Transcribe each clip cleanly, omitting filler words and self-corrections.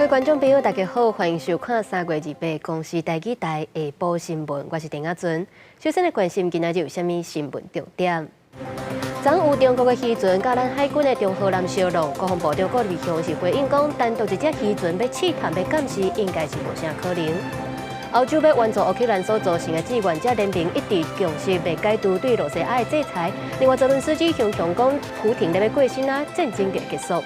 各位觀眾朋友，大家好，歡迎收看3月28公視台語台下晡新聞，我是鄭亞尊。首先來關心今仔日有啥物新聞重點。昨有中國的漁船佮咱海軍的中號艦相撞，國防部長郭立雄是回應講，單獨一隻漁船欲試探欲監視，應該是無啥可能。歐洲欲援助烏克蘭所組成的志願者聯盟一致共識，欲解除對露西亞的制裁。另外，澤倫斯基雄雄講，普廷咧欲過身啊，戰爭就結束。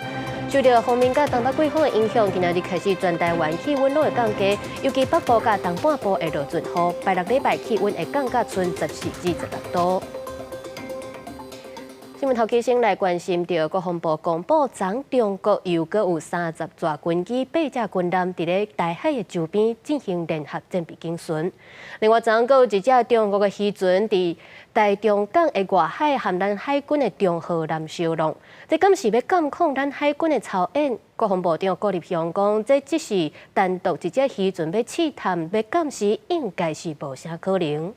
受著鋒面佮東北季風的影響，今仔日開始全台灣氣溫攏會降低，尤其北部佮東半部會落陣雨，拜六禮拜氣溫會降到賰14至16度。新聞頭起先來關心著國防部公布，昨中國又閣有30座軍機、八隻軍艦佇咧台海的周邊進行聯合戰備警巡。另外，昨閣有一隻中國的漁船佇台中港的外海和咱海軍的中號艦相撞，這敢是欲監控咱海軍的操演？國防部長郭立雄講，這只是單獨一隻漁船欲試探、欲監視，應該是無啥可能。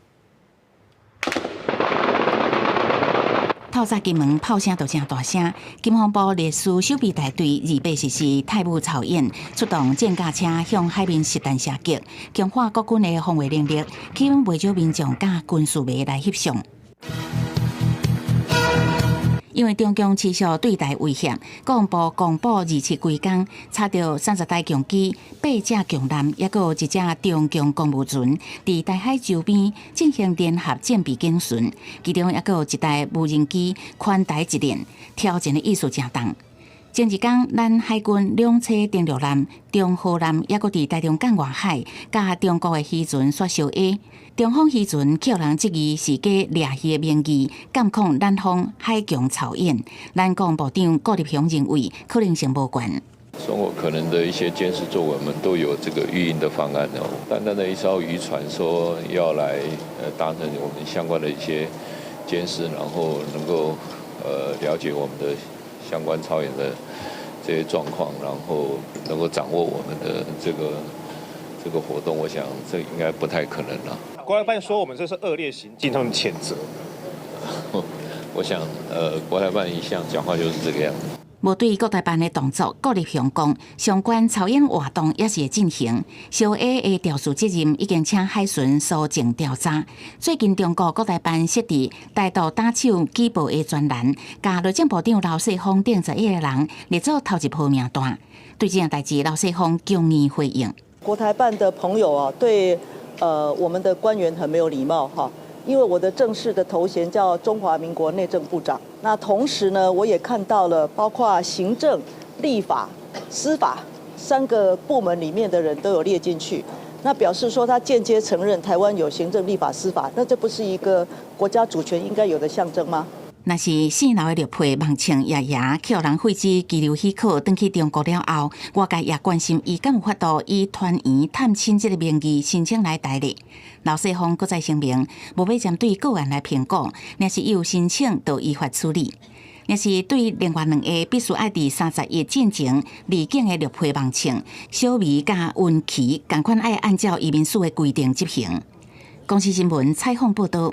透早金門炮聲就誠大聲，金防部獵獅守備大隊28實施泰武操演，出動戰甲車向海面實彈射擊，強化國軍的防衛能力，吸引袂少民眾佮軍事迷來翕相。因為中共持續對台威脅，國防部公布27規工查著30台共機、八隻共艦，抑閣有一隻中共公務船，佇台海周邊進行聯合戰備警巡，其中抑閣有一台無人機環台一練，挑戰的意思誠重。前一工，咱海軍兩棲登陸艦、中號艦，抑閣佇台中港外海，佮中國的漁船煞相挨。中方漁船予人質疑是假掠魚的名義，監控咱方海疆操演。咱國防部長郭立雄認為可能性無懸。中國可能的一些監視作為，我們都有這個預應的方案哦。單單的一艘漁船說要來搭乘我們相關的一些監視，然後能夠了解我們的相關操演的這些狀況，然後能夠掌握我們的這個活動，我想這應該不太可能了。國台辦說我們這是惡劣行徑，他們譴責。我想，國台辦一向講話就是這個樣子。無對國台辦的動作，郭立雄講，相關操演活動也是會進行。相挨的肇事責任已經請海巡搜證調查。最近中國國台辦設置台獨打手舉報的專欄，共內政部長劉世鋒等11個人列做頭一號名單。對這件代誌，劉世鋒強硬回應。國台辦的朋友啊，對，我們的官員很沒有禮貌哈。因為我的正式的頭銜叫中華民國內政部長，那同時呢，我也看到了包括行政、立法、司法三個部門裡面的人都有列進去，那表示說他間接承認台灣有行政、立法、司法，那這不是一個國家主權應該有的象徵嗎？若是四樓的綠皮夢倩爺爺予人廢止居留許可，轉去中國了後，外界也關心伊敢有法度以團圓探親這个名義申請來台咧。劉世鋒閣再聲明，無欲針對個案來評估，若是伊有申請，就依法處理。若是對另外兩個必須愛佇31進前離境的綠皮夢倩、小薇佮溫琪，仝款愛按照移民署的規定執行。公視新聞採訪報導。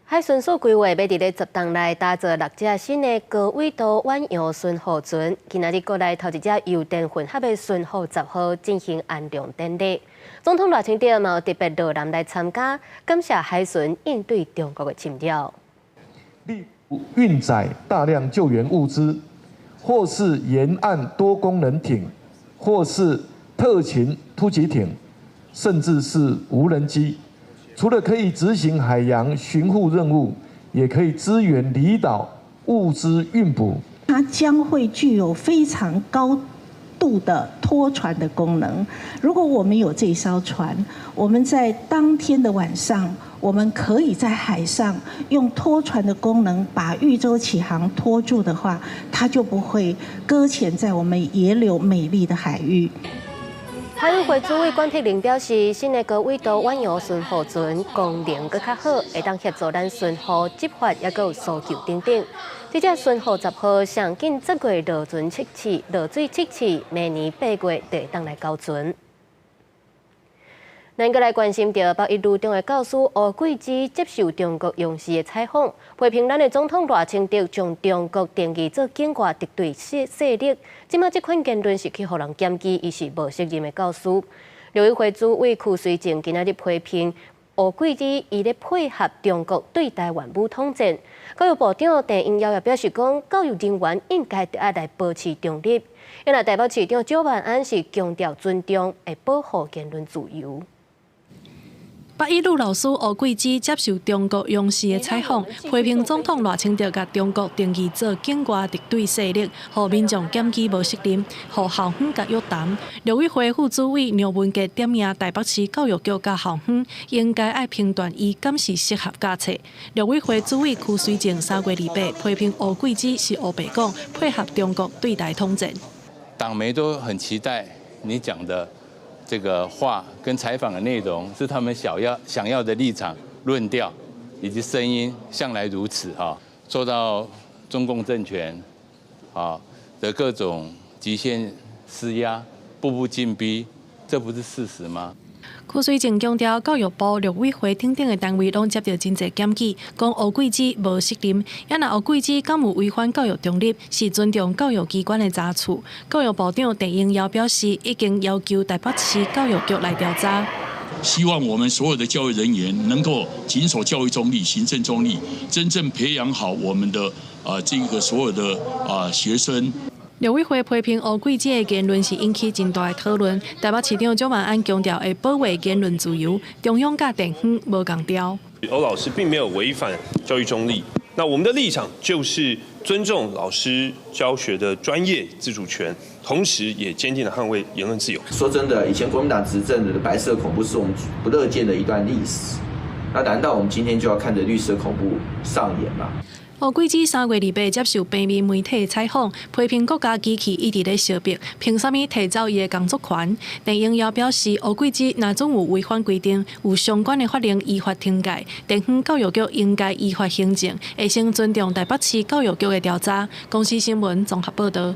海巡署規劃欲佇咧10冬內打造六隻新的高緯度遠洋巡護船，今仔日國內頭一隻油電混合的巡護10號進行安裝典禮。總統賴清德嘛有特別落南來參加，感謝海巡應對中國的侵擾。運載大量救援物資，或是沿岸多功能艇，或是特勤突擊艇，甚至是無人機。除了可以執行海洋巡護任務，也可以支援離島物資運補。它將會具有非常高度的拖船的功能。如果我們有這艘船，我們在當天的晚上，我們可以在海上用拖船的功能把漁舟啟航拖住的話，它就不會擱淺在我們野柳美麗的海域。海委會主委管碧玲表示，新的高緯度遠洋巡護船功能閣較好，會當協助咱巡護執法，抑閣有搜救等等。這隻巡護10號上緊10月落船測試，落水測試，明年8月就會當來交船。咱閣來關心著北一女中的教師吳桂芝接受中國央視的採訪，批評咱的總統賴清德將中國定義做境外敵對勢力，這馬這款言論是去予人檢舉，伊是無責任的教師。陸委會主委邱垂正今仔日批評吳桂芝，伊咧配合中國對台灣武統戰。教育部長鄧英耀也表示講，教育人員應該著愛來保持中立。因為台北市長蔣萬安是強調尊重，會保護言論自由。北一女老師吳桂芝接受中國央視的採訪，批評總統賴清德共中國定義做境外敵對勢力，予民眾檢舉無責任，予校方共約談。陸委會副主委梁文傑點名台北市教育局佮校方應該愛評斷伊敢是適合教冊。陸委會主委邱垂正3月28批評吳桂芝是烏白講，配合中國對台統戰。黨媒都很期待你講的這個話跟採訪的內容是他們想要的立場、論調以及聲音，向來如此哈。受到中共政權啊的各種極限施壓、步步進逼，這不是事實嗎？邱垂正強調，教育部、陸委會等等的單位攏接著真濟檢舉，講吳桂芝無責任。也若吳桂芝敢有違反教育中立，是尊重教育機關的查處。教育部長鄧英耀表示，已經要求台北市教育局來調查。希望我們所有的教育人員能夠謹守教育中立、行政中立，真正培養好我們的啊這個所有的啊學生。陸委會批評吳桂芝的言論是引起真大的討論。台北市長蔣萬安強調會保衛言論自由，中央佮地方無仝調。歐老師並沒有違反教育中立，那我們的立場就是尊重老師教學的專業自主權，同時也堅定的捍衛言論自由。說真的，以前國民黨執政的白色恐怖是我們不樂見的一段歷史。那難道我們今天就要看着綠色恐怖上演嗎？吳桂芝3月28接受平面媒體採訪，批評國家機器一直咧相逼，憑啥物提走伊的工作權？鄧英耀表示，吳桂芝若總有違反規定，有相關的法令依法懲戒，地方教育局應該依法行政，會先尊重台北市教育局的調查。公視新聞綜合報導。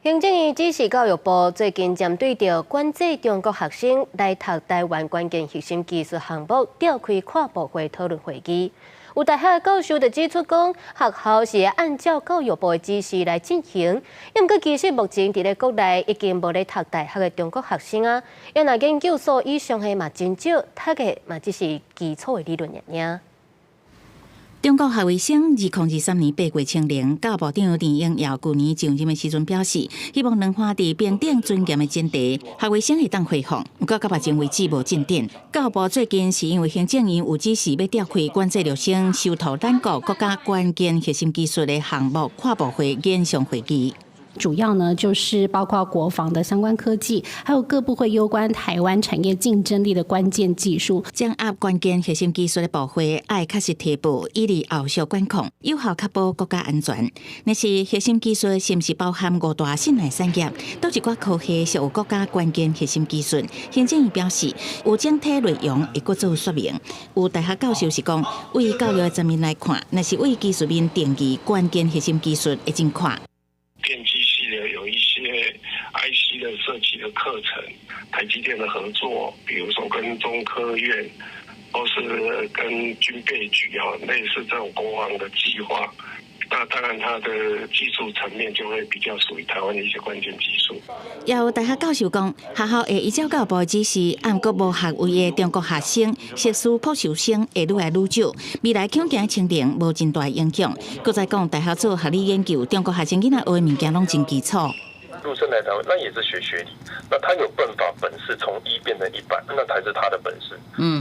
行政院指示教育部最近針對著管制中國學生來讀台灣關鍵核心技術項目，召開跨部會討論會議。有大學教授就指出講，學校是按照教育部的指示來進行。毋過其實目前佇咧國內已經無咧讀大學的中國學生啊，若研究所以上的嘛真少，讀的嘛只是基礎的理論爾。中國學位生2023年8月清零，教育部長鄧英耀舊年就任的時陣表示，希望軟化佇平等尊嚴的前提，學位生會當恢復。毋過到目前為止無進展。教育部最近是因為行政院有指示欲召開管制陸生修讀咱國國家關鍵核心技術的項目跨部會研商會議。主要呢，就是包括國防的相關科技，還有各部會攸關台灣產業競爭力的關鍵技術。掌握關鍵核心技術的部會，愛確實提報，以利後續管控，有效確保國家安全。若是核心技術是毋是包含五大信賴產業？佗一寡科系屬有國家關鍵核心技術。行政院表示，有整體內容會閣做說明。有大學教授是講，對教育的層面來看，若是對技術面定義關鍵核心技術會真寬。電機系的有一些 IC 的設計的課程，台積電的合作，比如說跟中科院，或是跟軍備局啊，類似這種國防的計劃。那當然，它的技術層面就會比較屬於台灣的一些關鍵技術。有大學教授講，學校會依照教育部的指示，毋過無學位的中國學生、碩士、博士生會愈來愈少，未來恐驚清零無真大影響。閣再講，大學做學理研究，中國學生囡仔學的物件攏真基礎。陸生來台灣，那也是學學理，那他有辦法本事從一變成100，那才是他的本事。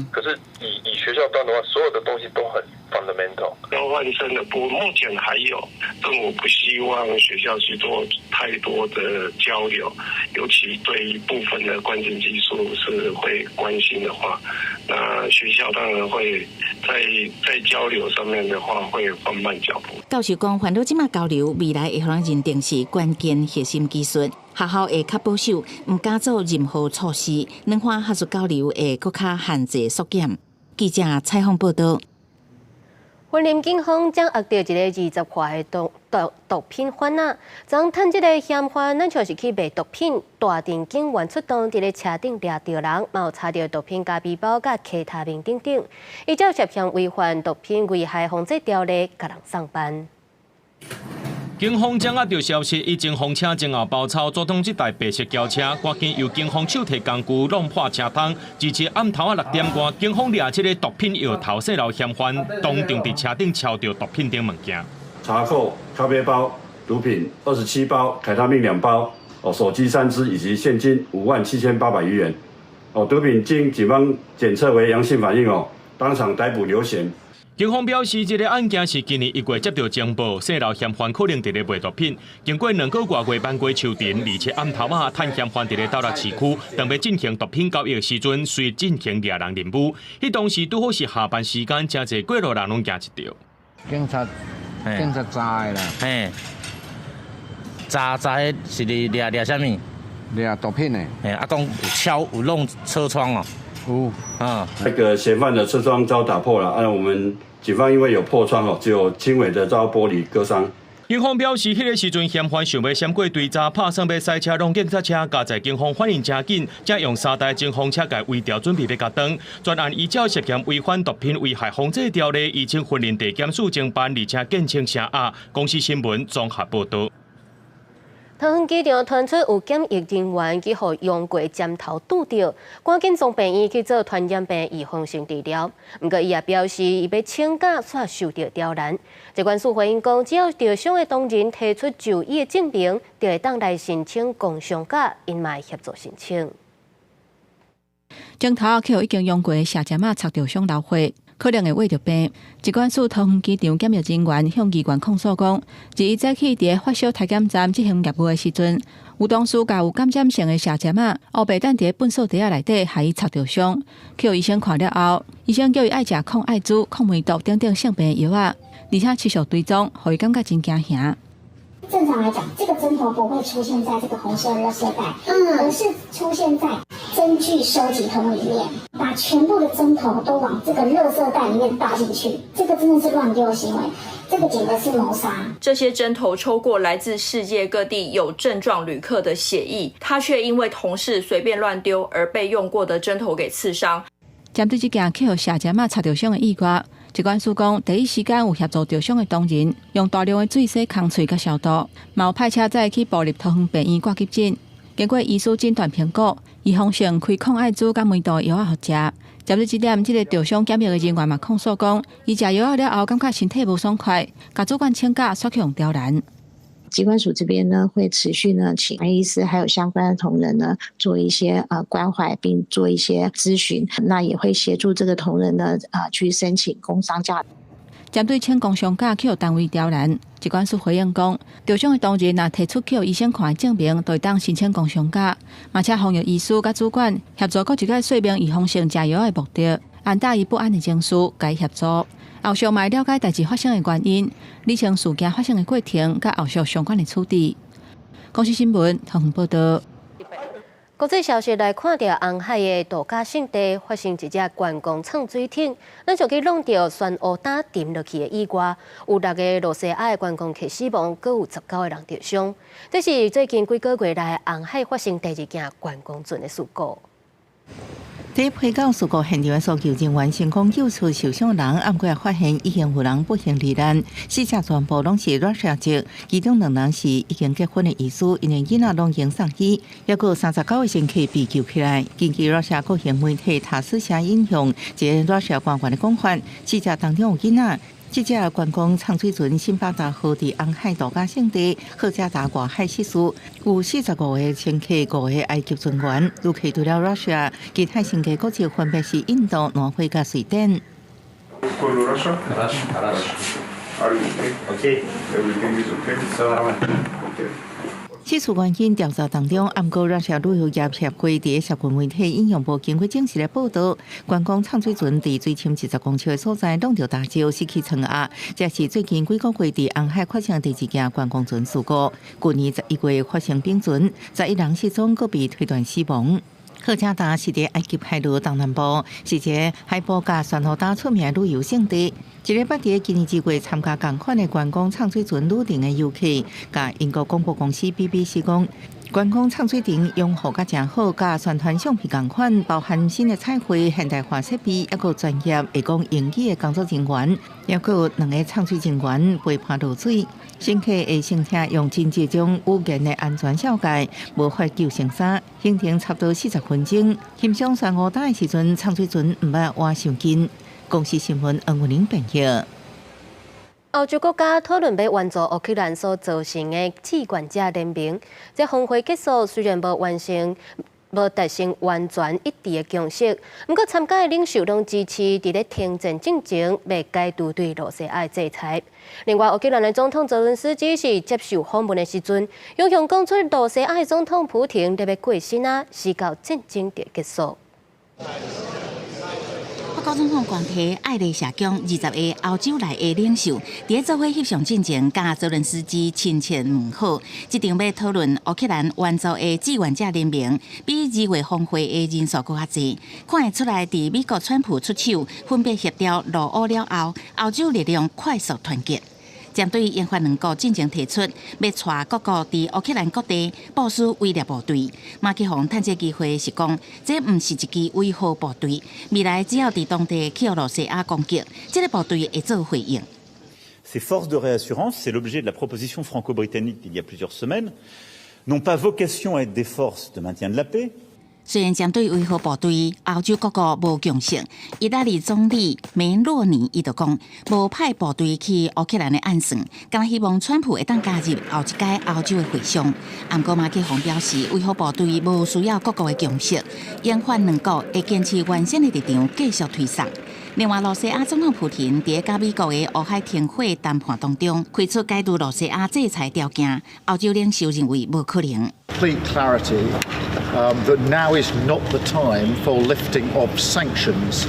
可是以學校端的話，所有的東西都很 fundamental。交換生的部分目前還有，政府不希望學校去做太多的交流，尤其對於部分的關鍵技術是會關心的話，那學校當然會在交流上面的話會放慢腳步。教授講，煩惱這馬交流，未來會予人認定是關鍵核心技術。學校會較保守，毋敢做任何措施，軟化學術交流會閣較限制縮減。記者採訪報導。雲林警方掌握著一个20歲毒品販仔，昨趁這个嫌犯，咱像是去賣毒品，大陣警員出動，佇咧車頂掠著人，嘛有查著毒品加背包佮 K 他命等等，依照涉嫌違反毒品危害防制條例，共人送辦。警方掌握著消息，以前風車前後包抄，阻擋這台白色轎車，趕緊由警方手提工具弄破車窗。截至暗頭仔6點外，警方掠這个毒品藥頭細路嫌犯，當場佇車頂抄著毒品等物件。查扣咖啡包、毒品27包、凱他命2包、哦手機3支以及現金57,800餘元。哦，毒品經警方檢測為陽性反應哦，當場逮捕劉賢。警方表示，這个案件是今年1月接著情報，細路嫌犯可能佇咧賣毒品。經過兩個外月挽過樹林，而且暗頭仔趁嫌犯佇咧斗六市區，當欲進行毒品交易的時陣，遂進行掠人任務。彼當時拄好是下班時間，誠濟過路人攏驚一著。警察，警察查的啦。嘿，查查彼是佇掠掠啥物？掠毒品的。嘿，啊，講有敲有弄車窗哦。有。啊，那個嫌犯的車窗遭打破了，啊，我們警方因為有破窗哦，只有輕微的遭玻璃割傷。警方表示，彼个時陣嫌犯想欲閃過追查，拍算欲駛車挵警察車，佳哉警方反應誠緊，才用三台偵防車共圍牢，準備欲共擋。全案依照涉嫌違反毒品危害防制條例，移送雲林地檢署偵辦，而且減輕聲押。公視新聞綜合報導。桃園機場傳出有檢疫人員去予用過針頭揬著，趕緊送病院去做傳染病預防性治療。毋過伊也表示，伊欲請假，煞受著刁難。疾管署回應講，只要著傷的同仁提出就醫的證明，就會當來申請工傷假，𪜶嘛會協助申請。針頭去予已經用過射針仔插著傷流血，可能會穢著病。疾管署桃園機場檢疫人員向議員控訴講，自伊早起佇咧發燒體檢站執行業務的時陣，有同事共有感染性的射針仔，烏白等佇咧糞掃袋仔內底，予伊插著傷。去予醫生看了後，醫生叫伊愛食抗艾滋、抗梅毒等等性病的藥仔，而且持續追蹤，予伊感覺真驚嚇。正常來講，這個針頭不會出現在這個紅色垃圾袋，而是出現在針具收集桶裡面，把全部的針頭都往這個垃圾袋裡面倒進去，這個真的是亂丟行為，這個簡直是謀殺。這些針頭抽過來自世界各地有症狀旅客的血液，他卻因為同事隨便亂丟而被用過的針頭給刺傷。針對這件去予射針仔插著傷的意外，疾管署講，第一時間有協助著傷的同仁，用大量的水洗空喙佮消毒，嘛有派車載去部立桃園病院掛急診。經過醫師診斷評估，預防性開抗艾滋佮梅毒藥仔予食。針對這點，這个著傷檢疫的人員嘛控訴講，伊食藥仔了後，感覺身體無爽快，共主管請假，煞去予刁難。疾管署這邊呢，會持續呢，請醫師還有相關的同仁呢，做一些關懷，並做一些諮詢。那也會協助這個同仁呢，去申請工傷假。針對請工傷假去予單位刁難，疾管署回應講，著傷的同仁若提出去予醫生看的證明，就會當申請工傷假。嘛請防疫醫師佮主管協助閣一擺說明預防性食藥的目的，按照伊不安的情緒，共伊協助。後續嘛會了解代誌發生的原因，理清事件發生的過程，佮後續相關的處置。公視新聞，桃園報導。國際消息來看著紅海的度假勝地發生一隻觀光藏水艇，咱就去弄著旋烏膽沉落去的意外，有六个露西亞的觀光客死亡，閣有19個人著傷。這是最近幾個月來紅海發生第二件觀光船的事故。佇皮港事故現場的搜救人員成功救出受傷人，毋過也發現已經有人不幸罹難，死者全部攏是芮西籍，其中兩人是已經結婚的醫師，𪜶的囡仔攏已經送醫，猶閣有39個乘客被救起來。根據芮西國營媒體塔斯社引用一个芮西官員的講法，死者當中有囡仔。這隻觀光藏水船辛巴達號佇紅海度假勝地赫加達外海失事，有45個乘客、五个埃及船員。旅客除了芮西，其他乘客國籍分別是印度、挪威佮瑞典。 Are you okay? Okay. Everything is okay? Okay. 事故原因調查當中，毋過芮西旅遊業協會佇社群媒體引用無經過證實的報導，觀光藏水船佇水深20公尺的所在挵著大石，失去倉壓。這是最近幾個月佇紅海發生第二件觀光船事故。舊年11月發生冰船，11人失蹤，閣被推斷死亡。荷加達是佇埃及海陸東南部，是一个海埔佮珊瑚礁出名旅遊勝地。一个捌佇今年2月參加仝款的觀光暢水船旅程的遊客，佮英國廣播公司 BBC 講，觀光暢水船養護甲誠好，佮宣傳相片仝款，包含新的彩繪、現代化設備，抑閣專業會講英語的工作人員，抑閣有兩個暢水人員陪伴落水。乘客會乘車用真濟種語言的安全紹介，無發救生衫，行程差不多40分鐘。欣賞珊瑚礁的時陣，暢水船毋捌倚傷近。公視新聞黃文玲編譯。歐洲國家討論欲援助烏克蘭所組成的志願者聯盟，這峰會結束雖然無完成、無達成完全一致的共識，毋過參加的領袖攏支持佇咧停戰進前欲解除對羅西亞的制裁。另外，烏克蘭的總統澤倫斯基是接受訪問的時陣，勇勇講出羅西亞的總統普廷欲過身啊，時到戰爭就結束。法國總統關提愛麗舍宮20個歐洲來的領袖，佇咧做伙翕相進前，佮澤倫斯基親切問好。這場欲討論烏克蘭援助的志願者聯盟，比2月峰會的人數閣較濟。看會出來，佇美國川普出手，分別協調羅烏了後，歐洲力量快速團結。針對英法兩國進前提出，欲帶各國佇烏克蘭各地部署威懾部隊，馬克宏趁這機會是講，這毋是一支維和部隊，未來只要佇當地去予羅西亞攻擊，這个部隊會做回應。 Ces forces de réassurance, c'est l'objet de la proposition franco-britannique d'il y a plusieurs semaines, n'ont pas vocation à être des forces de maintien de la paix. 雖然針對維和部隊，歐洲各國無共識。意大利總理梅洛尼伊就講，無派部隊去烏克蘭的暗算，敢希望川普會當加入後一屆歐洲的會商。毋過馬克宏表示，維和部隊無需要各國的共識，英法兩國會堅持原先的立場，繼續推捒。另外，羅西亞總統普廷佇佮美國的烏海停火談判當中，開出解除羅西亞制裁條件，歐洲領袖認為無可能。 Complete clarity that now is not the time for lifting of sanctions.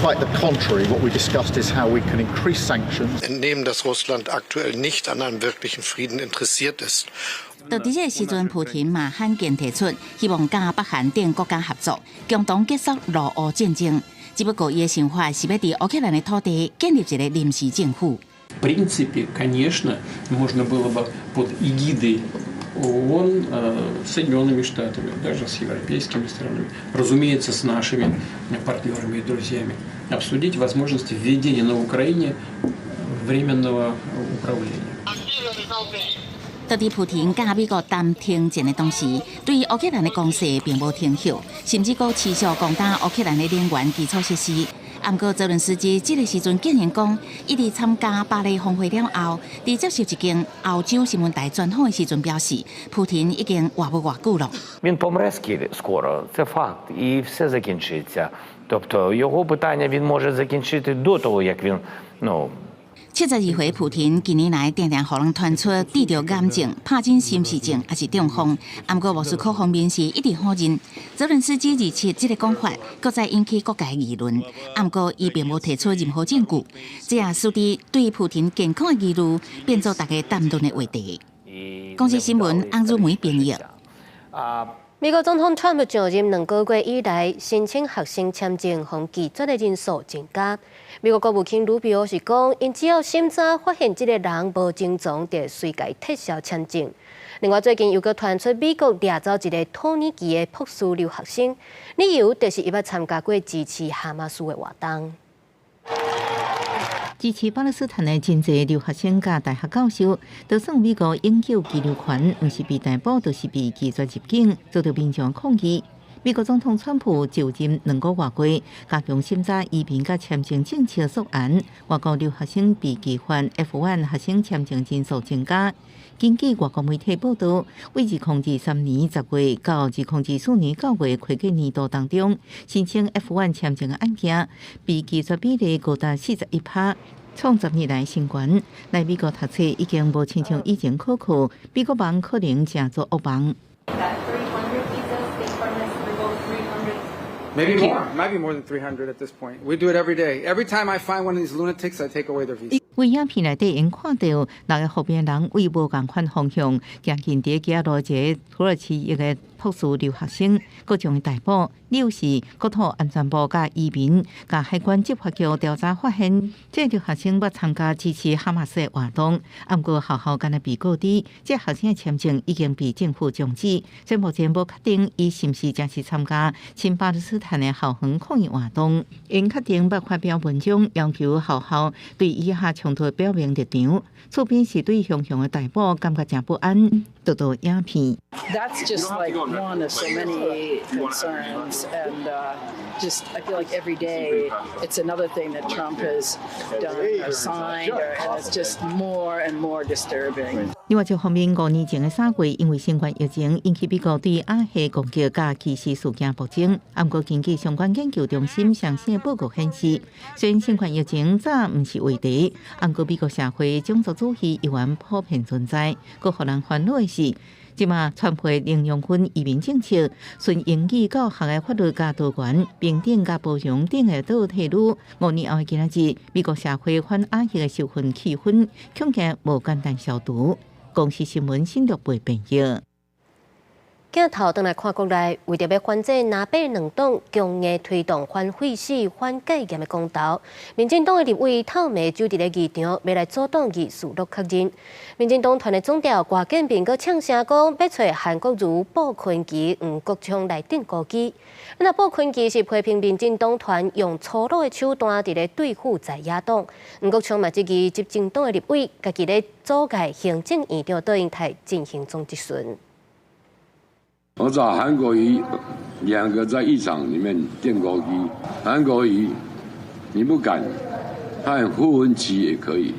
Quite the contrary, what we discussed is how we can increase sanctions. Entnehmen, dass Russland aktuell nicht an einem wirklichen Frieden interessiert ist. 到佇這个時陣，普廷嘛罕見提出希望佮北韓等國家合作，共同結束羅烏戰爭。只不過，伊的想法是欲佇烏克蘭的土地建立一個臨時政府。 В принципе, конечно, можно было бы под эгидой ООН, Соединенными Штатами, даже с европейскими странами, разумеется, с нашими партнерами и друзьями, обсудить возможность введения на Украине временного управления. 到佇普廷佮美國談停戰的同時，對烏克蘭的攻勢並無停歇，甚至閣持續攻打烏克蘭的能源基礎設施。毋過澤倫斯基這个時陣竟然講，伊佇參加巴黎峰會了後，佇接受一間歐洲新聞台專訪的時陣表示，普廷已經活無偌久囉。 Він помре скоро, це факт, і все закінчиться. Тобто його питання він може закінчити до того, як він ну. 72歲普廷近年來定定予人傳出得著癌症、帕金森氏症，抑是中風。毋過莫斯科方面是一直否認。澤倫斯基27這个講法，閣再引起各界議論。毋過伊並無提出任何證據，這也使得對普廷健康的疑慮變做大家談論的話題。公視新聞安如梅編譯。美國總統川普上任2個月以來，申請學生簽證予拒絕的人數增加。美國國務卿魯比歐是講，𪜶只要審查發現這个人無症狀，就隨共撤銷簽證。另外，最近又閣傳出美國掠走一个土耳其的博士留學生，理由就是伊捌參加過支持哈馬斯的活動。支持巴勒斯坦的真濟留學生佮大學教授，都算美國永久居留權，毋是被逮捕，就是被拒絕入境，遭到民眾抗議。美國總統川普就任2個外月，加強審查移民佮簽證政策草案，外國留學生被拒發 F1 學生簽證人數增加。根據外國媒體報道，對2023年10月到2024年9月會計年度當中，申請 F1 簽證的案件被拒絕比例高達41%，創10年來新高。來美國讀冊已經無親像以前可靠，美國夢可能成做噩夢。 Maybe more, might be more than 300 at this point. We do it every day. Every time I find one of these lunatics, I take away their visa. 對影片內底，𪜶看到六个後邊人對無仝款方向，行進佇街路一个土耳其裔的博士留學生，閣將伊逮捕。理由是國土安全部佮移民佮海關執法局調查發現，這個留學生欲參加支持哈馬斯的活動，毋過學校敢若被告知，這學生的簽證已經被政府終止，所以目前無確定伊是毋是正式參加親巴勒斯坦的校園抗議活動。𪜶確定欲發表文章，要求學校對以哈衝突表明立場。厝邊是對雄雄的逮捕感覺誠不安，得到影片。 That's just like one of so many concerns, and just I feel like every day it's another thing that Trump has done or signed, and it's just more and more disturbing. 另外一方面，5年前的3月，因為新冠疫情引起美國對亞裔攻擊佮歧視事件暴增。毋過根據相關研究中心上新的報告顯示，雖然新冠疫情早毋是話題，毋過美國社會種族主義依然普遍存在。閣予人煩惱的是，這馬川普零容忍移民政策，順英語教學的法律佮多元、平等佮包容等的倒退嚕。5年後的今仔日，美國社會反亞裔的仇恨氣氛，恐驚無簡單消除。公視新聞新竹編譯。鏡頭轉來看國內，為著欲反制藍白兩黨強硬推動反廢死、反戒嚴的公投，民進黨的立委透暝守佇咧議場，欲來阻擋議事錄確認。民進黨團的總召郭建平閣嗆聲講，欲揣韓國瑜、布坤琪、黃國昌來釘孤枝。那布坤琪是批評民進黨團用粗魯的手段佇咧對付在野黨，黃國昌嘛質疑執政黨的立委，家己咧阻礙行政院長卓榮泰進行總質詢。我找韓國瑜兩個在議場裡面釘孤枝，韓國瑜你不敢，派傅崐萁也可以，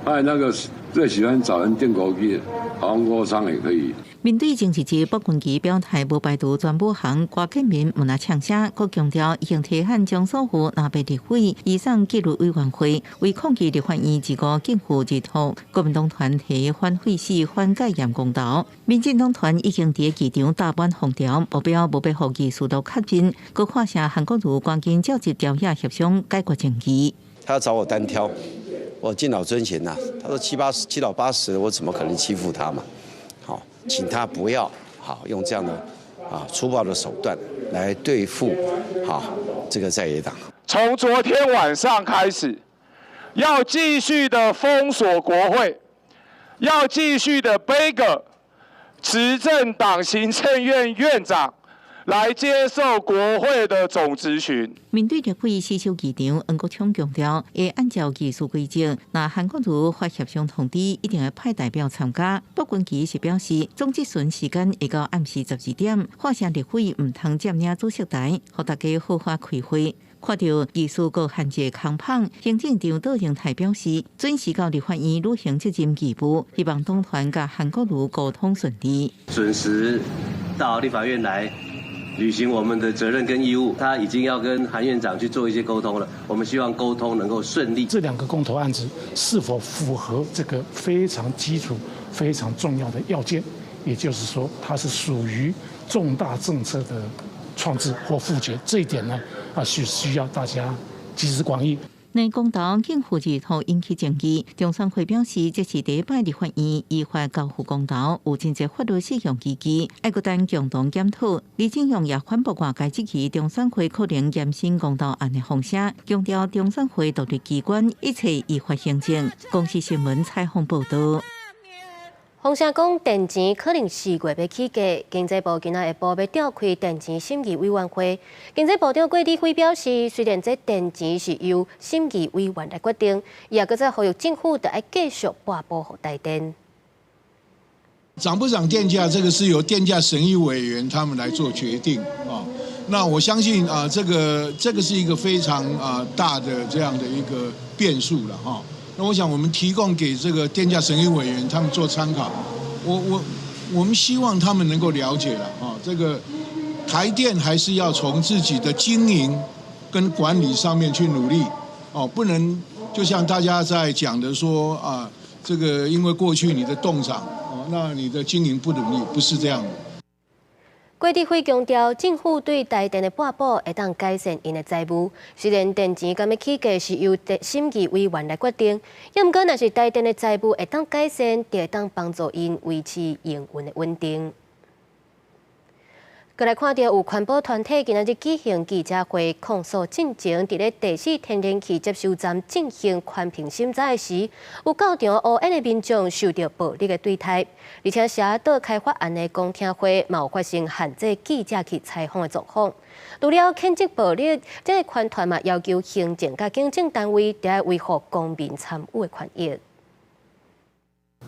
派那個最喜歡找人釘孤枝的黃國昌也可以。面對前一日傅崐萁表態無排除全武行，郭建民毋但嗆聲，閣強調已經提函將所有藍白立委移送紀律委員會，為抗拒立法院二五逕付日托，國民黨團提反廢死、反戒嚴公投，民進黨團已經佇議場搭滿封條，目標無欲予議事錄確認，閣喝聲韓國瑜趕緊召集朝野協商解決爭議。他要找我單挑，我敬老尊賢吶。他說七八十、七老八十，我怎麼可能欺負他嘛？好，請他不要好用這樣的粗暴的手段來對付好這個在野黨。從昨天晚上開始，要繼續的封鎖國會，要繼續的杯葛執政黨行政院院長來接受國會的總質詢。面對立委死守議場，黃國昌強調會按照議事規則，若韓國瑜發協商通知，一定會派代表參加。傅崐萁是表示，總質詢時間會到暗時12點，喝聲立委毋通佔領主席台，予大家好好開會。看著議事閣限制空芳，行政長卓榮泰表示，準時到立法院履行責任義務，希望黨團佮韓國瑜溝通順利，準時到立法院來履行我們的責任跟義務，他已經要跟韓院長去做一些溝通了。我們希望溝通能夠順利。這兩個公投案子是否符合這個非常基礎、非常重要的要件？也就是說，它是屬於重大政策的創制或複決，這一點呢，是需要大家集思廣益。內公投逕付日後引起爭議，中選會表示，這是第一擺立法院依法交付公投，有真濟法律適用依據，愛閣等共同檢討。李進勇也反駁外界質疑中選會可能延伸公投案的風聲，強調中選會獨立機關，一切依法行政。公視新聞採訪報導。風聲講電錢可能4月欲起價，經濟部今仔下晡欲召開電錢審議委員會。經濟部長郭禮輝表示，雖然這電錢是由審議委員來決定，伊也閣再呼籲政府著愛繼續撥補予台電。漲不漲電價，這個是由電價審議委員他們來做決定啊。那我相信啊，這個是一個非常大的這樣的一個變數了哈。那我想，我們提供給這個電價審議委員他們做參考。我們希望他們能夠了解了啊，這個台電還是要從自己的經營跟管理上面去努力哦，不能就像大家在講的說啊，這個因為過去你的凍漲哦，那你的經營不努力，不是這樣的。郭智輝強調，政府對台電的撥補會當改善𪜶的財務。雖然電錢敢欲起價是由審議委員來決定，也毋過若是台電的財務會當改善，就會當幫助𪜶維持營運的穩定。閣來看著有環保團體今仔日舉行記者會，控訴進前佇咧第四天然氣接收站進行環評審查時，有到場烏煙的民眾受著暴力的對待，而且社島開發案的公聽會嘛有發生限制記者去採訪的狀況。除了譴責暴力，這個環團嘛要求行政佮警政單位著愛維護公民參與的權益。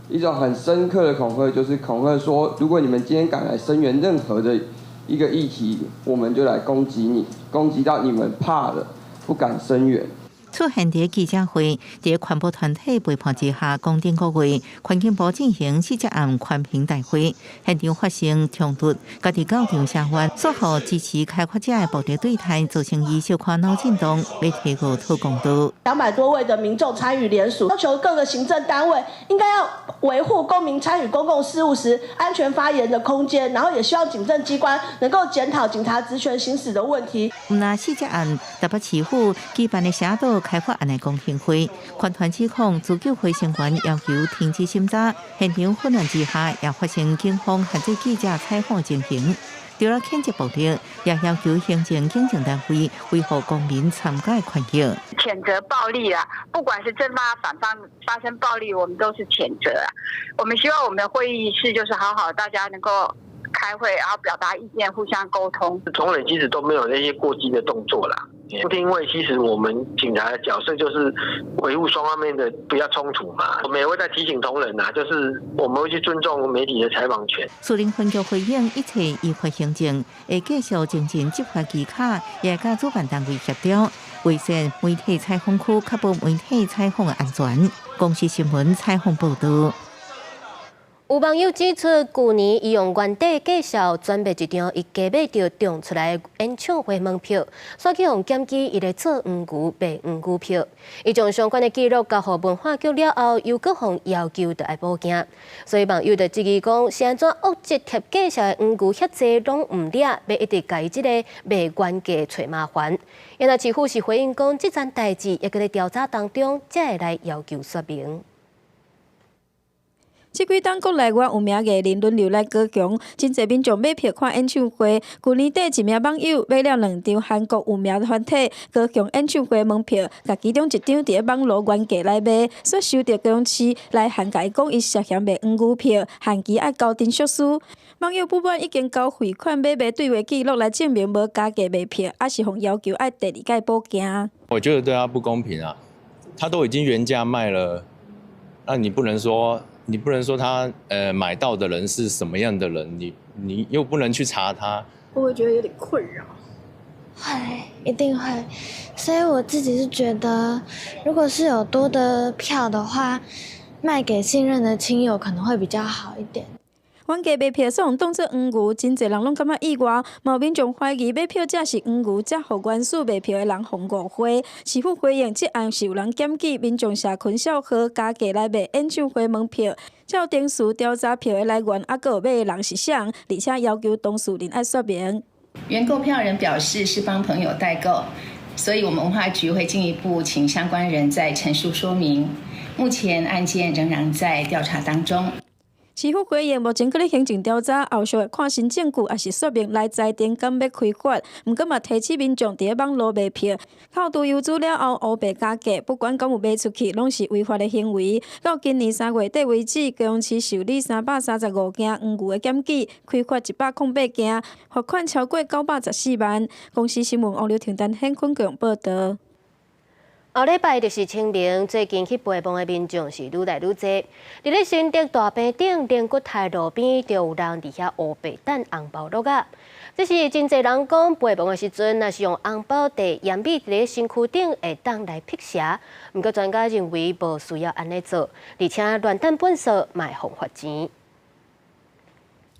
一種很深刻的恐嚇，就是恐嚇說，如果你們今天敢來聲援任何的一個議題，我們就來攻擊你，攻擊到你們怕了，不敢聲援。出現佇記者會，佇環保團體陪伴之下，講頂個月環境部進行四隻案環評大會，現場發生衝突，家己到場聲援，說予支持開發者的暴力對待，造成伊小可腦震盪，欲提告討公道。200多位的民眾參與聯署，要求各個行政單位應該要維護公民參與公共事務時安全發言的空間，然後也希望警政機關能夠檢討警察職權行使的問題。毋但四隻案，台北市府舉辦的社島開發案的公聽會，環團指控自救會成員要求停止審查，現場混亂之下，也發生警方限制記者採訪情形。除了譴責暴力，也要求行政警政單位維護公民參加的權益。譴責暴力啊！不管是正方反方發生暴力，我們都是譴責啊！我們希望我們的會議室就是好好，大家能夠開會，然後表達意見，互相溝通。同仁其實都沒有那些過激的動作啦。因為其實我們警察的角色就是維護雙方面的不要衝突嘛。我們也會再提醒同仁啊，就是我們會去尊重媒體的採訪權。士林分局回應一切依法行政，會繼續精進執法技巧，也佮主辦單位協調，維持媒體採訪區，確保媒體採訪的安全。公視新聞採訪報導。有網友指出，舊年伊用原底價數轉賣一張伊加買著中出來演唱會門票，煞去予檢舉伊咧做黃牛賣黃牛票。伊將相關的記錄交予文化局了後，又閣予要求著愛補件。所以網友就質疑講，是按怎惡質貼價數的黃牛遐濟攏毋掠，欲一直共伊這个賣原價揣麻煩。因為市府是回應講，這件代誌猶閣咧調查當中，才會來要求說明。這幾冬國內外有名藝人輪流來高雄，真濟民眾買票看演唱會。舊年底一名網友買了兩張韓國有名團體高雄演唱會門票，共其中一張佇咧網路原價來賣，煞收著高雄市來函共伊講伊涉嫌賣黃牛票，限期愛交陳述書。網友不滿已經交匯款買賣對話記錄來證明無加價賣票，猶是予要求愛第二擺補件。我覺得對他不公平啊！他都已經原價賣了，那你不能說。你不能說他買到的人是什麼樣的人，你又不能去查他。會不會覺得有點困擾？會，一定會。所以我自己是覺得，如果是有多的票的話，賣給信任的親友可能會比較好一點。原價賣票煞予當做黃牛，真濟人攏感覺意外。嘛有民眾懷疑買票者是黃牛，才予原始賣票的人予誤會。市府回應，這案是有人檢舉民眾社群帳號加價來賣演唱會門票，照程序調查票的來源，猶閣有買的人是誰，而且要求當事人愛說明。原購票人表示是幫朋友代購，所以我們文化局會進一步請相關人再陳述說明。目前案件仍然在調查當中。市府回應，目前閣咧行政調查，後續會看新證據，抑是說明來裁定敢欲開罰。毋過嘛提醒民眾佇咧網路賣票，扣除郵資了後，烏白加價，不管敢有賣出去，攏是違法的行為。到今年3月底為止，高雄市受理335件黃牛的檢舉，開罰108件，罰款超過914萬。公視新聞王劉婷丹、顯坤強報導。後禮拜就是清明，最近去陪墓的民眾是愈來愈濟。佇咧新竹大坪頂靈骨塔路邊，就有人佇遐烏白擲紅包橐仔。這是真濟人講陪墓的時陣，若是用紅包袋鹽米佇咧身軀頂，會當來辟邪。毋過專家認為無需要按呢做，而且亂擲糞埽嘛會予罰錢。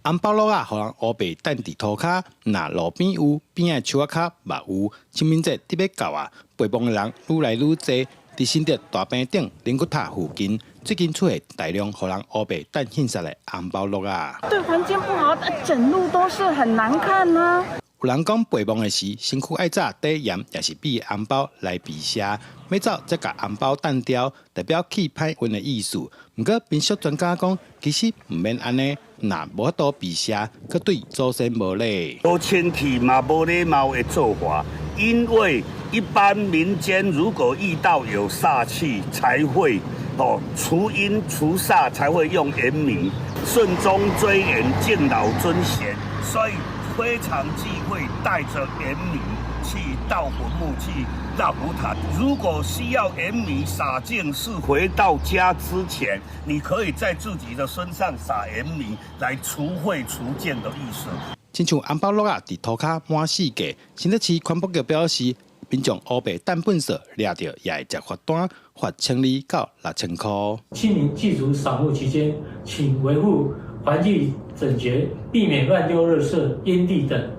紅包橐仔，予人烏白擲佇塗跤，若路邊有，邊仔樹仔跤嘛有。清明節得欲到啊，陪墓的人愈來愈濟。佇新竹大坪頂靈骨塔附近，最近出現大量予人烏白擲糞埽的紅包橐仔。對環境不好，整路都是很難看啊。有人講陪墓的時，身軀愛紮底鹽，抑是米紅包來避邪，欲走才共紅包擲掉，代表去歹運的意思。毋過民俗專家講，其實毋免按呢，若無法度避邪，閣對祖先無禮。無清氣嘛，無禮貌的做法，因為一般民間如果遇到有煞氣，才會哦除陰除煞，才會用鹽米。慎終追遠，敬老尊賢，所以非常忌諱帶着鹽米去到墳墓去繞佛塔。如果需要鹽米灑淨，是回到家之前，你可以在自己的身上撒鹽米，來除穢除淨的意思。親像紅包橐仔佇塗跤滿四界，新竹市環保局表示，民眾烏白擲糞埽掠著也會接罰單，罰1200到6000箍。清明祭祖掃墓期間，請維護環境整潔，避免亂丟垃圾、煙蒂等。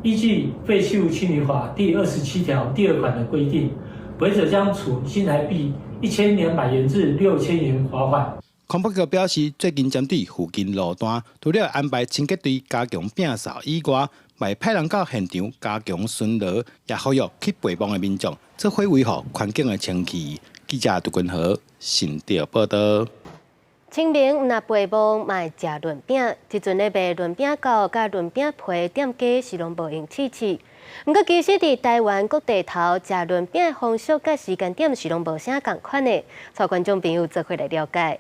依據廢棄物清理法第27條第2款的規定，違者將處新台幣1200元至6000元罰款。環保局表示，最近針對附近路段，除了安排清潔隊加強摒掃以外，嘛會派人到現場加強巡邏，也呼籲去陪墓的民眾做伙維護環境的清氣。記者杜君和新竹報道。清明毋若陪墓，嘛會食潤餅。這陣咧賣潤餅餃佮潤餅皮，店家是攏無閒試試。毋過其實佇台灣各地頭食潤餅的風俗佮時間點是攏無啥仝款的，帶觀眾朋友做伙來了解。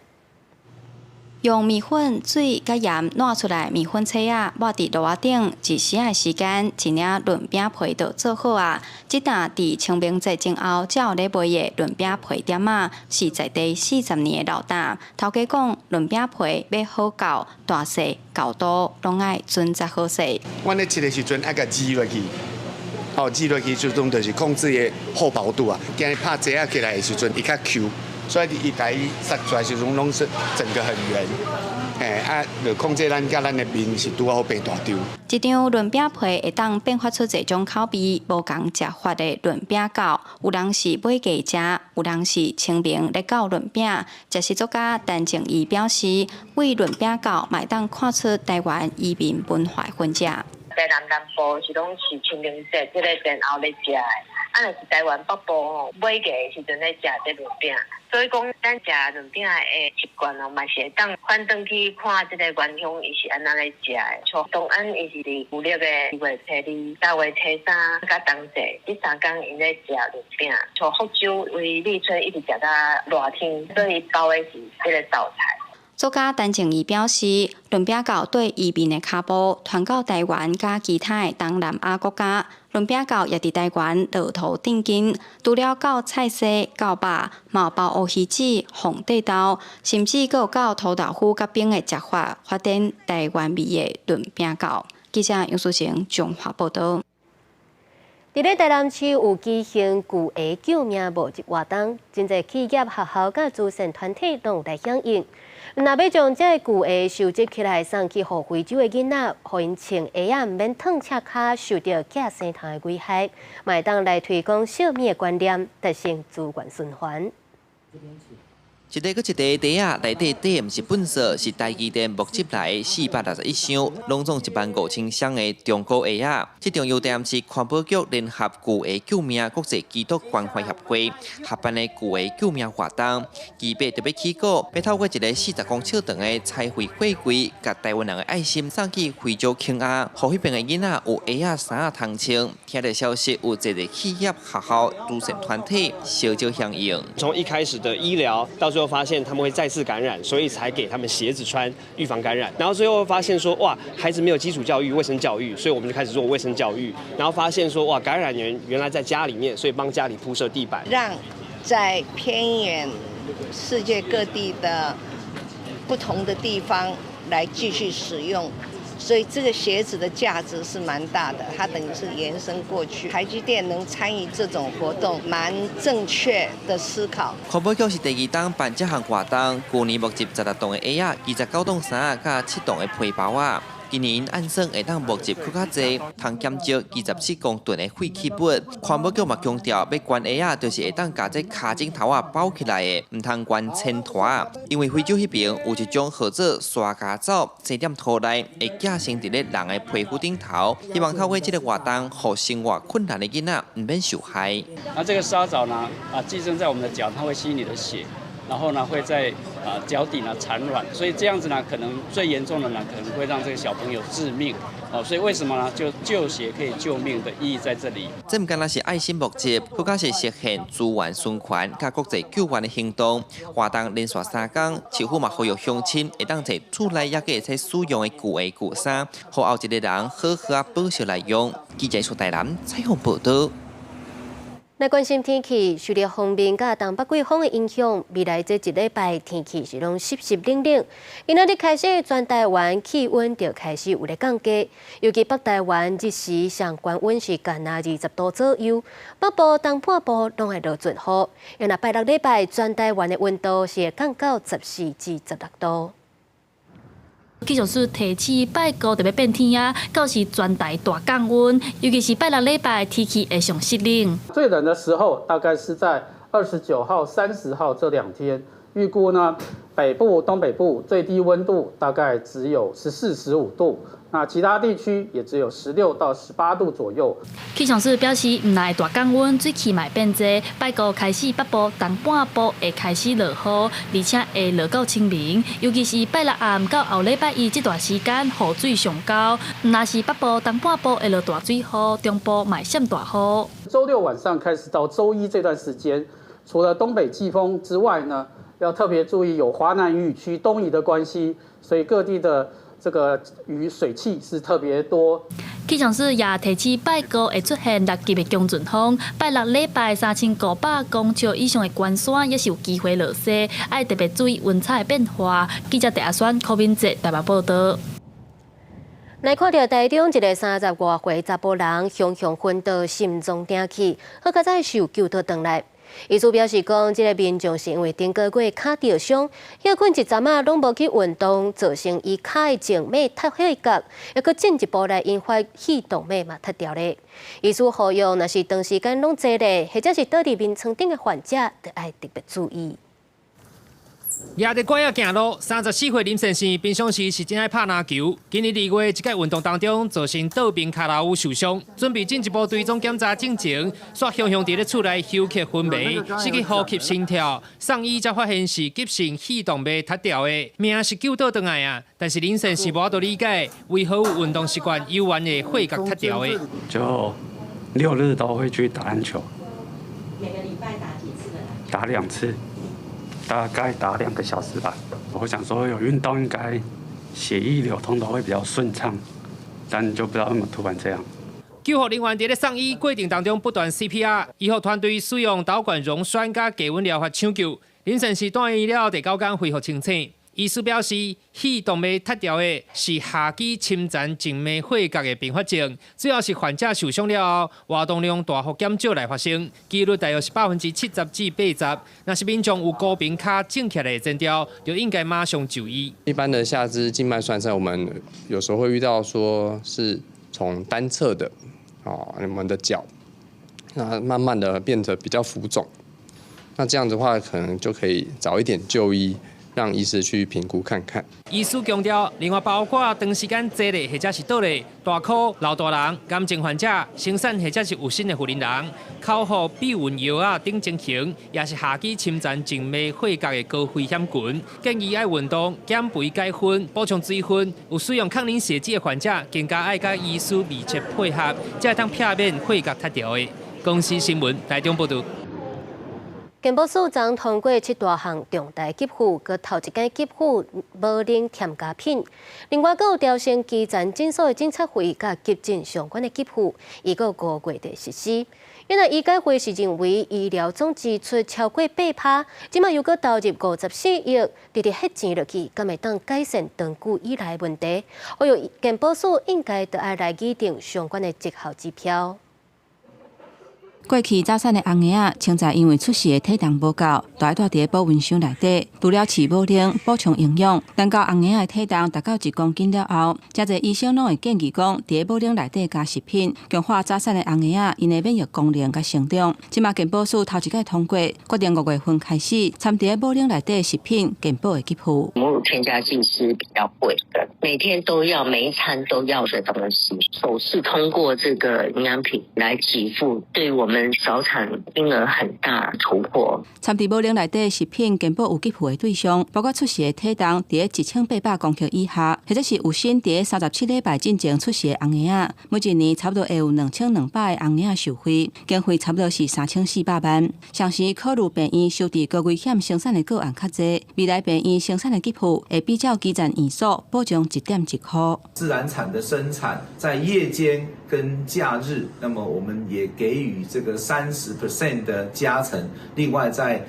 用麵粉、水佮鹽搦出來麵粉脆仔，抹佇爐仔頂，一時仔的時間，一領潤餅皮就做好啊！這檔佇清明節前後才有咧賣的潤餅皮點仔，是在地40年的老檔。頭家講，潤餅皮欲好厚、大細、厚度，攏愛準則好勢。阮咧切的時陣愛共擠落去，吼，擠落去最終就是控制的厚薄度啊。驚伊拍褶仔起來的時陣，伊較 Q。所以伊共伊殺出來時陣，攏是整個很圓，嘿啊，就控制咱佮咱的面是拄好變大張。這張潤餅皮會當變化出濟種口味，無仝食法的潤餅餃，有人是買雞食，有人是清明咧絞潤餅。食食作家陳靜怡表示，為潤餅餃嘛會當看出台灣移民文化痕跡。台南南部是攏是清明節這個前後咧食的，啊，若是台灣北部吼，尾牙的時陣咧食這潤餅，所以講咱食潤餅的習慣哦，嘛是會當翻轉去看這個原鄉伊是按怎咧食的。像東安伊是佇舊曆的2月初2、3月初3佮冬至，這三工𪜶咧食潤餅。像福州為立春一直食到熱天，所以包的是這個豆菜。作家陳靜怡表示，潤餅餃綴移民的跤步，傳到台灣佮其他的東南亞國家。潤餅餃也佇台灣落土定根，除了到菜踅、到肉，嘛有包烏魚子、鳳蝶豆，甚至閣有到塗豆腐佮冰的食法，發展台灣味的潤餅餃。記者楊淑晴彰化報道。佇咧台南市有舉行巨鞋救命募集活動，真濟企業、學校佮慈善團體攏有來響應。若欲將這個舊鞋收集起來，送去予非洲的囡仔，予𪜶穿鞋仔，毋免燙赤跤，受著寄生蟲的危害，嘛會當來推廣惜物的觀念，達成資源循環。一塊閣一塊袋仔，內底裝的毋是糞埽，是台積電募集來的461箱，攏總15000雙的中古鞋仔。這場由台南市環保局聯合舊鞋救命國際基督關懷協會合辦的舊鞋救命活動，期盼特別起鼓，欲透過一个40公尺長的彩繪貨櫃，共台灣人的愛心送去非洲肯亞，予彼邊的囡仔有鞋仔衫仔通穿。聽著消息，有濟個企業、學校、慈善團體相招響應。從一開始的醫療，到最後發現他們會再次感染，所以才給他們鞋子穿，預防感染。然後最後發現說，哇，孩子沒有基礎教育、衛生教育，所以我們就開始做衛生教育。然後發現說，哇，感染源原來在家裡面，所以幫家裡鋪設地板，讓在偏遠世界各地的不同的地方來繼續使用。所以這個鞋子的價值是蠻大的，它等於是延伸過去。台積電能參與這種活動，蠻正確的思考。環保局是第二冬辦這項活動，舊年募集16棟的鞋仔、29棟衫仔、佮7棟的皮包仔。今年按算會當募集閣較濟，通減少27公噸的廢棄物。環保局嘛強調，欲捐鞋仔，就是會當共這跤蹛頭仔包起來的，毋通捐千拖仔。因為非洲彼邊有一種號做沙家蚤，生踮塗內會寄生佇咧人的皮膚頂頭。希望透過這個活動，予生活困難的囡仔毋免受害。那這個沙蚤呢？啊，寄生在我們的腳，它會吸你的血，然後呢會在腳底呢產卵，所以這樣子呢，可能最嚴重的呢，可能會讓這個小朋友致命。哦，所以為什麼呢？就舊鞋可以救命的意義在這裡。這毋干焦是愛心募集，閣較是實現資源循環佮國際救援的行動。活動連續3工，市府嘛呼籲鄉親會當摕厝內猶閣會使使用的舊鞋舊衫，予後一个人好好仔保惜來用。記者蘇台南採訪報導。來關心天氣，受著鋒面佮東北季風的影響，未來這一禮拜天氣是攏濕濕冷冷。今仔日開始，全台灣氣溫就開始有咧降低，尤其北台灣日時上懸溫是干焦20度左右，北部、東半部攏會落陣雨。若拜六禮拜，全台灣的溫度是會降到14至16度。氣象署提醒拜五就欲變天啊，到時全台大降溫，尤其是拜六禮拜天氣會上濕冷。最冷的時候大概是在29號、30號這2天，預估呢北部、東北部最低溫度大概只有14、15度，那其他地區也只有16到18度左右。氣象署表示，毋但會大降溫，水汽嘛會變濟。拜五開始，北部、東半部會開始落雨，而且會落到清明。尤其是拜六暗到後禮拜一這段時間，雨水上高。毋但是北部、東半部會落大水雨，中部嘛會閃大雨。週六晚上開始到週一這段時間，除了東北季風之外呢，要特別注意有華南雨區東移的關係，所以各地的這個雨水汽是特別多。氣象署也提醒拜五會出現6級的強陣風，拜六禮拜3500公尺以上的懸山也是有機會落雪，愛特別注意溫差的變化。記者鄭阿選、柯敏哲台北報導。來看著台中一个30外歲查埔人，雄雄昏倒，心臟停去，好佳哉是有救倒轉來。醫師表示講，這个民眾是因為頂個月跤著傷，歇睏一陣仔攏無去運動，造成伊跤的靜脈脫血角，猶閣進一步來引發肺動脈嘛脫掉咧。醫師呼籲，若是長時間攏坐咧，或者是倒佇眠床頂的患者，著愛特別注意。舉著拐仔行路，34歲林先生平常時是真愛拍籃球。今年2月，一擺運動當中造成倒邊跤蹠受傷，準備進一步追蹤檢查進前，煞雄雄佇咧厝內休克昏迷，失去呼吸心跳。送醫才發現是急性肺動脈脫掉的，命是救倒轉來啊！但是林先生無法度理解，為何有運動習慣猶原會血壓脫掉的？就六日都會去打籃球。每個禮拜打幾次？打2次。大概打2個小時吧。我想說有運動應該血液流通都會比較順暢，但就不知道為什麼突然這樣。救護人員佇咧送醫過程當中不斷 CPR，醫護團隊使用導管溶栓佮低溫療法搶救。林先生住院了後第九天恢復清醒。醫師表示，肺動脈脫掉的是下肢深層靜脈血壓的併發症，主要是患者受傷了後，活動量大幅減少來發生，幾率大約是70%至80%。若是民眾有高頻跤腫起來的徵兆，就應該馬上就醫。一般的下肢靜脈栓塞，我們有時候會遇到說是從單側的，哦，我們的腳，那慢慢的變得比較浮腫，那這樣的話可能就可以早一點就醫。讓醫師去評估看看。醫師強調，另外包括長時間坐咧或者是倒咧、大箍老大人、癌症患者、生產或者是有身的婦人，口服避孕藥仔等情形，也是下肢深層靜脈血壓的高危險群。建議愛運動、減肥、改薰、補充水分。有使用抗凝血劑的患者，更加愛佮醫師密切配合，才會當避免血壓脫掉的。公視新聞台中報導。健保署昨通過七大項重大給付，閣頭一擺給付無奶添加品。另外，閣有調升基層診所的診察費，佮急診相關的給付，預計5月底實施。因為醫改會是認為醫療總支出超過8%，這馬又閣投入54億，直直彼錢落去，敢會當改善長久以來的問題？呼籲健保署應該著愛來擬定相關的績效指標。過去早產的紅嬰仔，清早因為出世的體重無夠，就愛蹛佇咧保溫箱內底，除了飼母奶補充營養。等到紅嬰仔的體重達到1公斤了後，誠濟醫生攏會建議講，佇咧母奶內底加食品，強化早產的紅嬰仔𪜶的免疫功能佮成長。這馬健保署頭一擺通過，決定5月份開始，摻佇咧母奶內底食品健保會給付。母乳添加劑是比較貴的，每天都要，每一餐都要的東西，首次通過這個營養品來給付，對我們。們早產嬰兒很大突破。參佇母奶內底食品健保有給付的對象，包括出世的體重佇咧1800公克以下，或者是有身佇咧37禮拜進前出世的紅嬰仔，每一年差不多會有2200个紅嬰仔受惠，經費差不多是3400萬。同時考慮病院收治高危險生產的個案較濟，未來病院生產的給付會比照基層院所補償1.1箍。自然產的生產在夜間跟假日，那麼我們也給予這個30% 的加成。另外在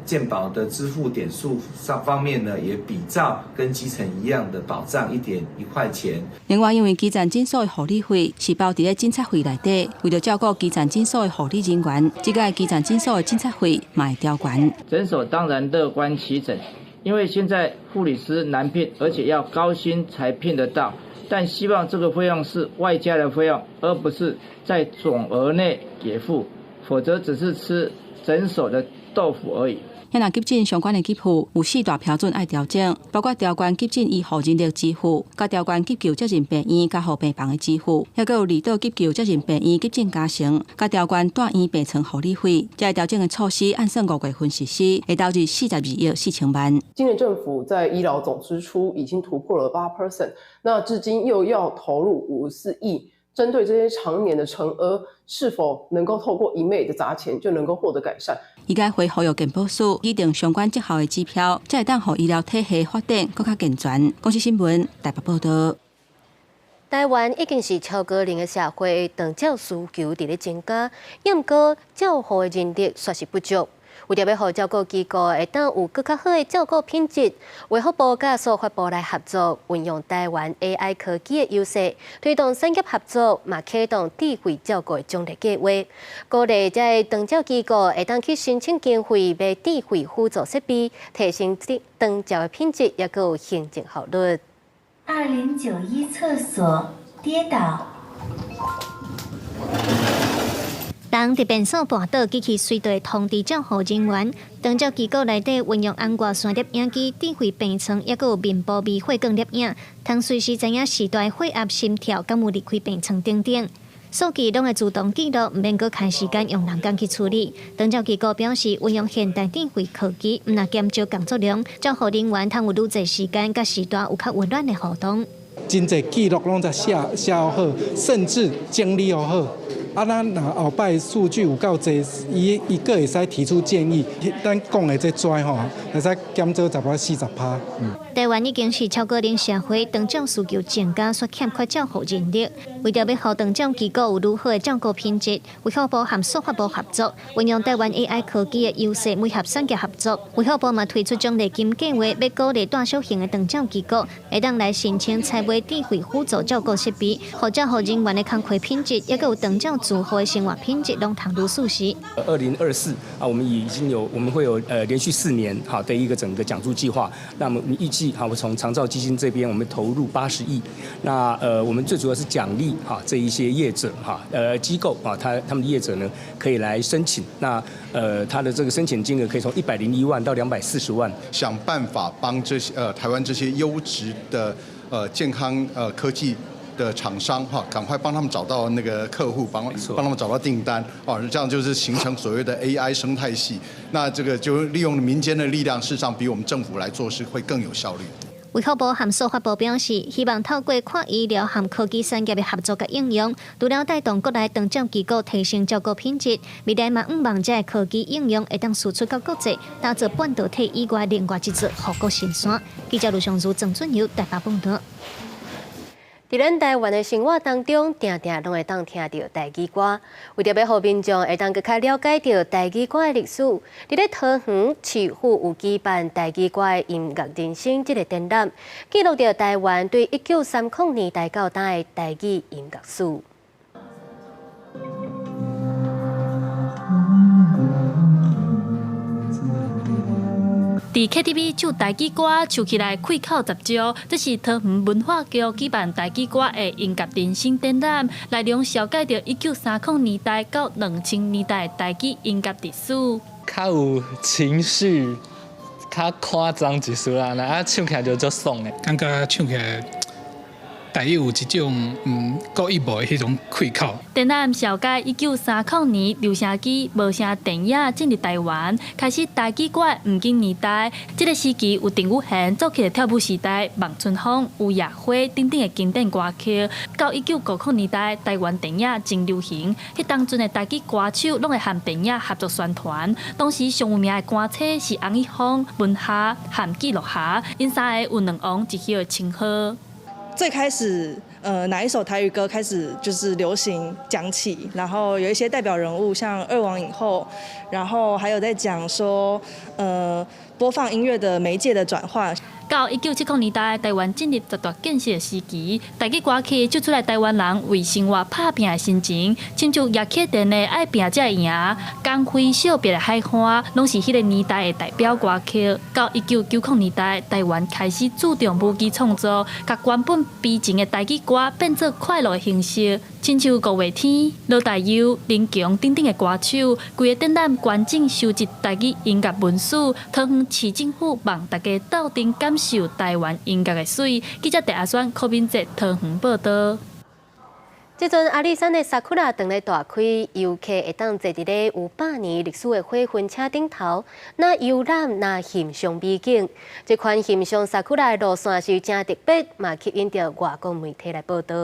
健保的支付點數上方面呢，也比照跟基層一樣的保障1.1塊錢。另外，因為基層診所的護理費是包佇咧診察費內底，為著照顧基層診所的護理人員，這個基層診所的診察費嘛會調懸。診所當然樂觀其成，因為現在護理師難聘，而且要高薪才聘得到。但希望這個費用是外加的費用，而不是在總額內給付，否則只是吃診所的豆腐而已。若急診相關的給付有四大標準愛調整，包括調懸急診醫護人力支付，佮調懸急救責任病院加護病房的支付，抑閣有離島急救責任病院急診加成，佮調懸住院病床護理費。這個調整的措施按算5月份實施，會投入42億4千萬。今年政府在醫療總支出已經突破了8%，那至今又要投入54億。針對這些長年的沉疴，是否能夠透過一昧的砸錢就能夠獲得改善？醫改會呼籲健保署擬定相關績效的指標，才會當予醫療體系發展閣較健全。公視新聞台北報導。台灣已經是超高齡的社會，長照需求佇咧增加，毋過照護的人力卻是不足。為著欲予照顧機構會當有閣較好的照顧品質，衛福部佮數發部來合作，運用台灣 AI 科技的優勢，推動產業合作，嘛啟動智慧照顧的獎勵計劃，鼓勵這个長照機構會當去申請經費買智慧輔助設備，提升長照的品質，抑閣有行政效率。 2091廁所跌倒。人佇便所跋倒，機器隨地通知照護人員。長照機構內底運用紅外線攝影機、智慧病床，抑閣有面部微血管攝影，通隨時知影時段血壓、心跳，敢有離開病床等等。數據攏會自動記錄，毋免閣開時間用人工去處理。長照機構表示，運用現代智慧科技，毋但減少工作量，照護人員通有愈濟時間，佮時段有較溫暖的互動。真濟記錄攏在寫寫好，甚至整理好。啊，咱若後擺數據有夠濟，伊伊閣會使提出建議。咱講的這跩吼，會使減少40%。台灣已經是超高齡社會，長照需求增加，煞欠缺照護人力。為著欲予長照機構有愈好的照顧品質，衛福部和數發部合作，運用台灣 AI 科技的優勢，媒合產業合作。衛福部嘛推出獎勵金計劃，欲鼓勵大小型的長照機構，會當來申請採買智慧輔助照顧設備，予照護人員的工課品質，抑閣有長照住戶的生活品質，攏通愈舒適。 2024啊，我們已經有，我們會有連續4年哈的一個整個獎助計劃。那麼預計哈，我從長照基金這邊，我們投入80億。那我們最主要是獎勵哈這一些業者哈機構啊，他們的業者呢可以來申請。那他的這個申請金額可以從101萬到240萬。想辦法幫這些台灣這些優質的健康科技的廠商哈，趕快幫他們找到那個客戶，幫幫他們找到訂單，哦，這樣就是形成所謂的 AI 生態系。那這個就利用民間的力量，事實上比我們政府來做事會更有效率。衛福部和數發部表示，希望透過跨醫療和科技產業的合作佮應用，除了帶動國內長照機構提升照顧品質，未來嘛向望這个科技應用會當輸出到國際，打造半導體以外另外一座護國神山。記者盧尚如、鄭俊友台北報導。佇咱台灣的生活當中，定定攏會當聽著台語歌。為著欲予民眾會當閣較了解著台語歌的歷史，佇咧桃園市府有舉辦台語歌的音樂人生這个展覽，記錄著台灣對1930年代到今的台語音樂史。佇 KTV 唱台語歌，唱起來開口十招。這是桃園文化局舉辦台語歌的音樂人生展覽，內容紹介著1930年代到2000年代台語音樂歷史。較有情緒，較誇張一絲啦，啊，唱起來就足爽的。感覺唱起來带有一种独一无二的彼种气口。展览绍介1930年留声机、无声电影进入台湾，开始台语歌黄金年代。这个时期有陈宇贤作曲的《跳舞时代》、《望春风》、有野花等等的经典歌曲。到1950年代，台湾电影真流行，彼当阵的台语歌手拢会和电影合作宣传。当时上有名的歌星是洪一峰、文夏和纪乐霞，𪜶三个有两王一后的称号。最开始，哪一首台语歌开始就是流行讲起，然后有一些代表人物，像二王影后，然后还有在讲说，播放音乐的媒介的转换。到1970年代，台湾进入十大建设时期，台语歌曲唱出来台湾人为生活拍拚的心情，亲像叶启田的《爱拚才会赢》、江辉惜别的海花，拢是彼个年代的代表歌曲。到1990年代，台湾开始注重舞剧创作，共原本悲情的台语歌变做快乐的形式，亲像五月天、罗大佑、林强等等的歌手，规个展览完整收集台语音乐文史，桃园市政府望大家斗阵感受台湾音乐的媠。记者郑阿选、柯敏哲桃园报道。这阵阿里山的桜正咧大开，游客会当坐伫咧有100年历史的火云车顶头，若游览若欣赏美景。这款欣赏桜的路线是真特别，嘛吸引著外国媒体来报道。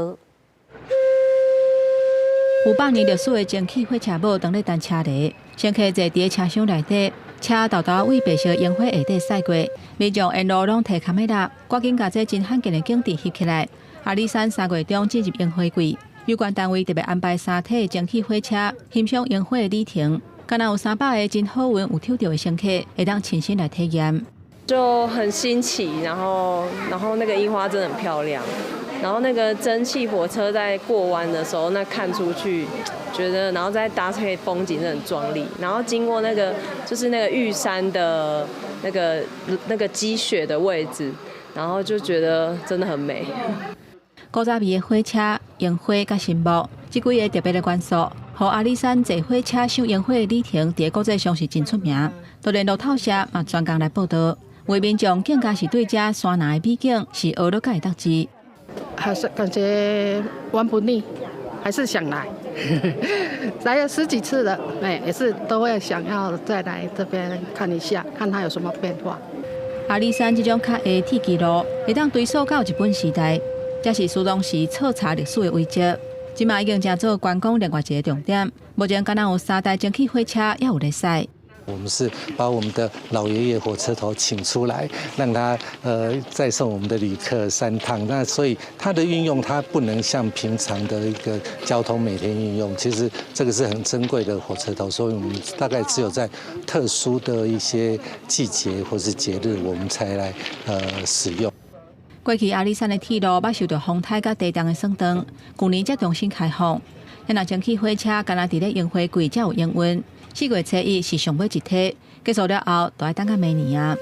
有百年历史的蒸汽火车母当咧等车来，乘客坐伫车厢内底，车沓沓为白色樱花下底驶过，民众沿路拢提卡美拉，赶紧共这真罕见的景致翕起来。阿里山3月中进入樱花季。有关单位特别安排三体蒸汽火车欣赏樱花的旅程，敢若有300个真好运有抽著的乘客，会当亲身来体验。就很新奇，然后那个樱花真的很漂亮，然后那个蒸汽火车在过弯的时候，那看出去，觉得然后再搭配风景，很壮丽。然后经过那个就是那个玉山的那个积雪的位置，然后就觉得真的很美。古早味的火车、樱花佮神木，这几个特别的元素，予阿里山坐火车赏樱花的旅程，伫国际上是真出名。就连路透社嘛专工来报道，为民众更加是对这山林的美景是学了会当知。还是感觉玩不腻，还是想来，来了十几次了，哎，也是都会想要再来这边看一下，看它有什么变化。阿里山这种较下铁支路，会当追溯到日本时代。这是苏东时彻查历史的遗迹，这马已经成做观光另外一个重点。目前敢若有三台蒸汽火车犹有咧驶。我们是把我们的老爷爷火车头请出来，让他载送我们的旅客三趟。那所以它的运用，它不能像平常的一个交通每天运用。其实这个是很珍贵的火车头，所以我们大概只有在特殊的一些季节或是节日，我们才来使用。过去阿里山的铁路捌受著风台佮地动的损断，旧年才重新开放。若蒸汽火车敢若伫咧樱花季才有营运，4月初1是上尾一梯，结束了后，就爱等到明年啊。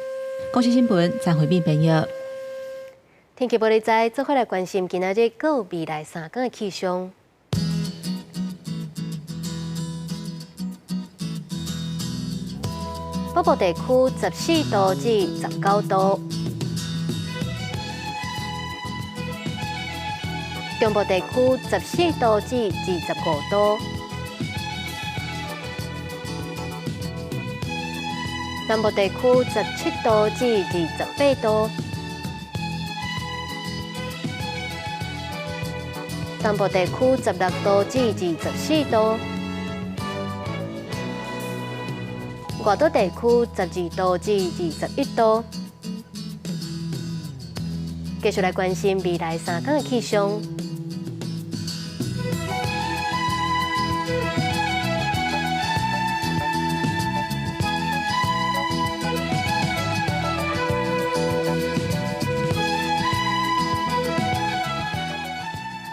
公视新闻张惠敏编译。天气报你知，做伙来关心今仔日阁有未来3天的气象。北部地区14度至19度。中部地区14度至25度，南部地区17度至28度，东部地区16度至24度，外岛地区12度至21度。继续来关心未来3天的气象。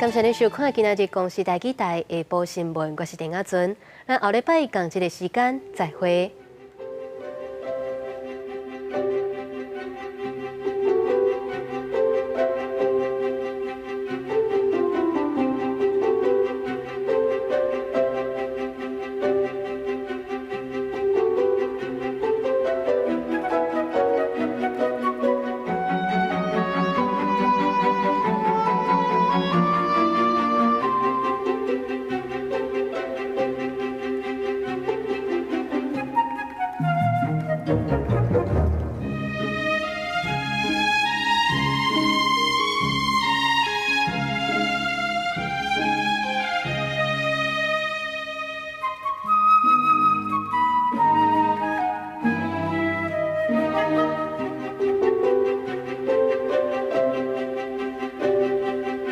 感谢你收看今仔日公视台语台下晡新闻，我是陈亚纯。咱后礼拜仝一个时间再会。